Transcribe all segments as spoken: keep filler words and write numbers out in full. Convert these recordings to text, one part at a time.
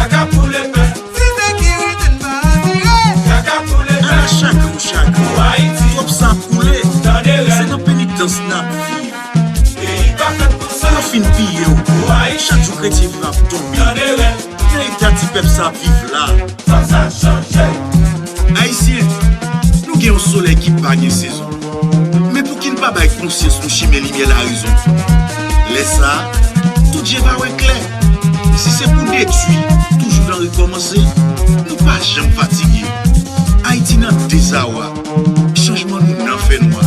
Kaka pou lepèp. Tizè ki rete n pa retire. Kaka pou lepèp. Ala chagren w chagren. Pou Ayiti. Twòp san ap koule. Tande rèl. Se nan penitans n ap viv. Peyi pa fèt pou sa. Yo fin piye w. Pou Ayiti. Chak jou kretyen vivan ap tonbe. Tande rèl. Nan eta ti pèp sa ap viv la. Fò sa chanje. Ayisyen, nou gen yon solèy ki pa gen sezon. Men pouki n pa bay konsyans nou chimen limyè larezon? Lè sa a, tout je va wè klè. Si se pou detwi, toujou nan rekòmanse, nou pa janm fatige. Ayiti nan dezawa, chanjman nou nan fènwa.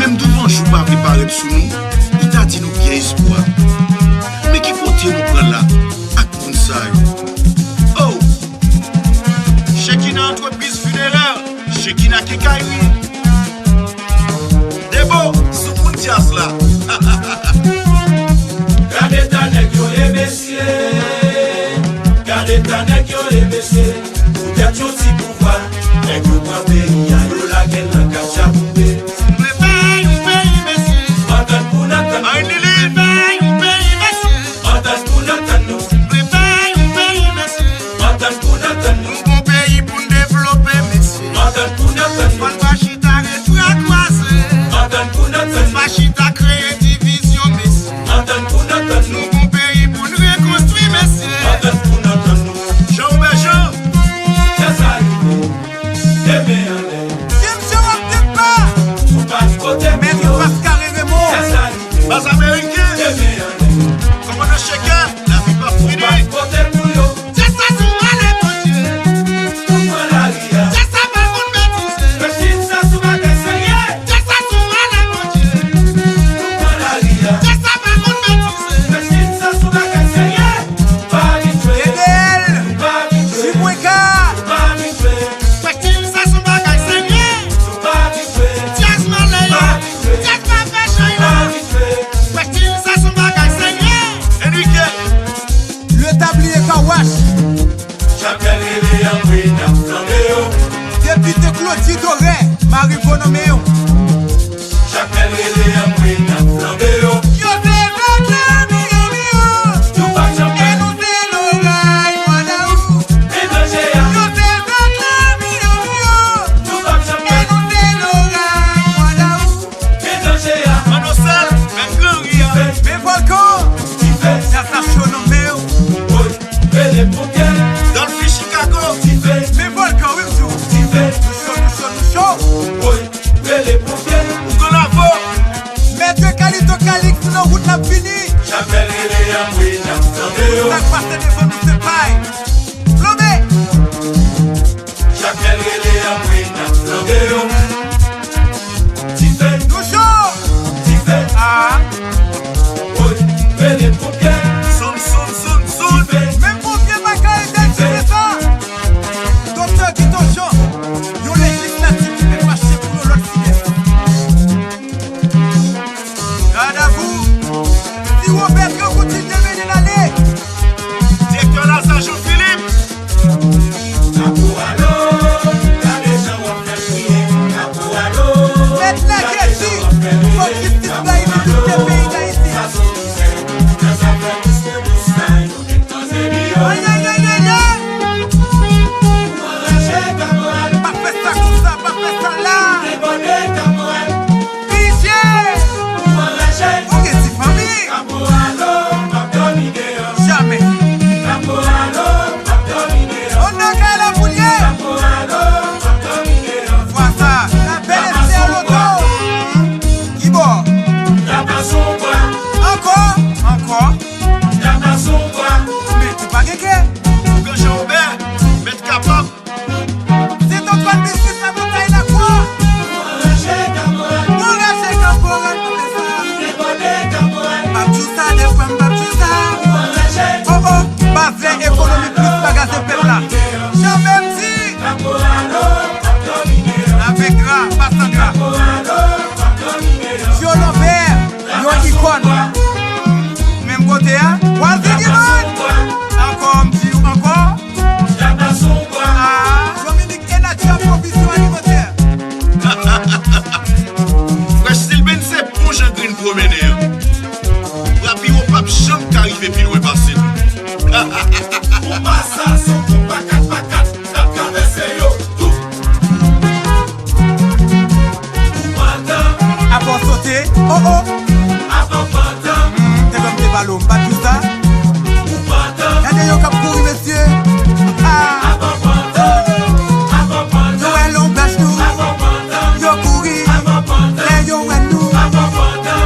Menm douvan jou pa vle parèt sou nou, li ta di nou gen espwa. Men ki kote nou pran la ak moun sa yo? Oh! Chekina antrepriz finerè, Chekina kenkayri. Debo, soumoun djaz la. Gade ta nèg yo, e mesye. Gade ta nèg yo, e mesye. Poutèt yon ti pouvwa, nèg yo pran peyi a, yo lage l nan katchapoumbe. Prepare yon peyi, mesye. Antann pou n antann. Ay, Lili. Prepare yon peyi, mesye. Antann pou n antann nou. Prepare yon peyi, mesye. Antann pou n antann nou. Nou bon peyi pou n devlope, mesye. Antann pou n antann nou. Fò n pa chita ret bra kwaze. Antann pou n antann nou. Pa chita kreye divizyon, mesye. Antann pou n antann nou. Nou bon peyi pou n rekonstwi, mesye. Antann pou n antann nou. Jean Robert Jean. Kè sa rive. Demen anlè. Kim Jean w ap tèt ba. Ou pa di kote. Men nou p ap kare remò. Kè sa rive. Baz ameriken. Demen anlè. Kòmandan Cheke, lavi p ap fini. Ou pa di kote pou yo. Djaz sa sou ale Bondye. Nou pran lari a. Djaz sa pa konn betize. Mesye sa sou bagay serye. Djaz sa sou ale Bondye. Nou pran lari a. Djaz sa pa konn betize. Mesye sa sou bagay serye. Pa abitye. Edel. Pa abitye. Jimweka. Pa abitye. Mesye sa sou bagay serye. Pa abitye. Djaz malè yo. Pa abitye. Djaz pa fè chay la. Pa abitye. Mesye sa sou bagay serye. Enrique. Leta bliye Car Wash. Chapèl rele anmwe n ap flanbe yo. Depite Claudy Doré, mari Bonome yo. Chapèl rele anmwe n ap flanbe yo. Yo se reklame yo, yo. Nou pa chanpe. E nou se loray mwa dawou. Men danje a. Yo se reklame yo, yo. Nou pa chanpe. E nou se loray mwa dawou. Men danje a. Manno sèl, menm gran ri a. Men vòlkan. Dife. Sa sa cho nan men w. Woy. Rele ponpye. Dolphy Chicago. Dife. Men vòlkan, wi, m di w. Dife. Nou cho, nou cho, nou cho. Woy. Rele ponpye. Ougan Lavo. Mèt Kalito Kalix, nou nan wout n ap vini. Chapèl rele anmwe n ap tande yo. Sa k pase devan nou se pay. Flanbe. Chapèl rele anmwe n ap flanbe yo. Dife. Nou cho. Dife. Ah. Woy. Rele ponpye. Zòn, zòn, zòn, zòn. Dife. Men ponpye pa ka Se yo k ap kouri, mesye. Ah. Yo wè lonbraj nou, yo kouri. Lè yo wè nou,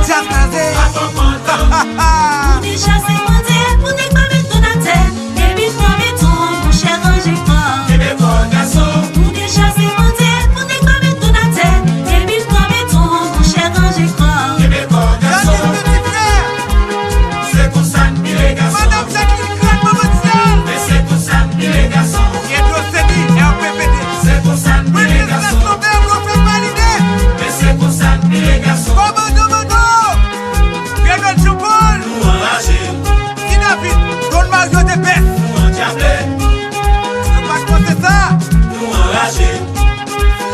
djaz kraze. Nou deja se Bondye pou nèg pa met nou atè. Depi fwa beton, monchè, ranje kò. Kenbe kò gason. Nou deja se Bondye pou nèg pa met nou atè. Depi fwa beton, monchè, ranje kò. Kenbe kò gason. Se konsa n pile gason. Madanm Jacqueline Crane, manman Dyal. Men se konsa n pile gason. Edro Seni, R P P D. Se konsa n pile gason. Pwentès Lasanble, Blofè valide. Men se konsa n pile gason. Kòmandan Mando, Pierre Jean Paul. Nou anraje. Ti David, Don Mario Depès. Nou andyable. Nou pa t panse sa. Nou anraje.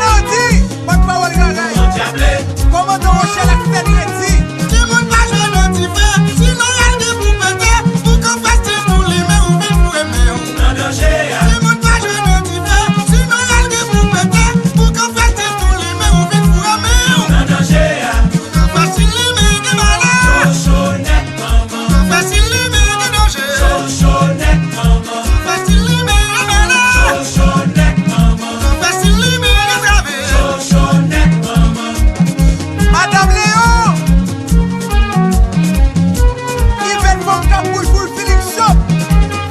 Nandi, pòtpawòl Raray. Nou andyable. Kòmandan Rochelle ak Sèn Redi. Timoun pa jwe nan dife, sinon l al gen pou pete. Pou k an fè stil nou limen ou vin foure men w. Nan danje a. Timoun pa jwe nan dife, sinon l al gen pou pete. Pou k an fè stil nou limen ou vin foure men w. Nan danje a. Pou k an fè stil limen gen malè. Cho cho nèt manman. Pou k an fè stil limen gen danje. Cho cho nèt manman. Pou k an fè stil limen gen malè. Cho cho nèt manman. Pou k an fè stil limen gen trave. Cho cho nèt manman. Madanm Leyon. Ivèn fanm k ap boul boul Philippe Shop.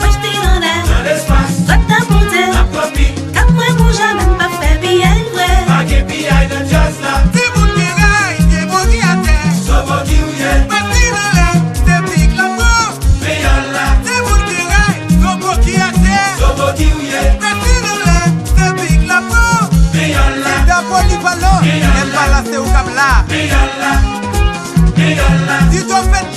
Fèch te anlè. Nan lespas. Fèt nan ponte. N ap kopi. K ap mwen pou jamè m pa fè piyay vre. Pa gen piyay nan djaz la. Timoun gen ray, gen bogi atè. Zo bogi w ye. Pati nan lè, se pik la pran. Men y al la. Timoun gen ray, zo bogi atè. Zo bogi w ye. Pati nan lè, se pik la pran. Men y al la. Sida polivalan, men y al la. Menm pa la se ou k ap la. Men y al la. Men y al la. Dido fèt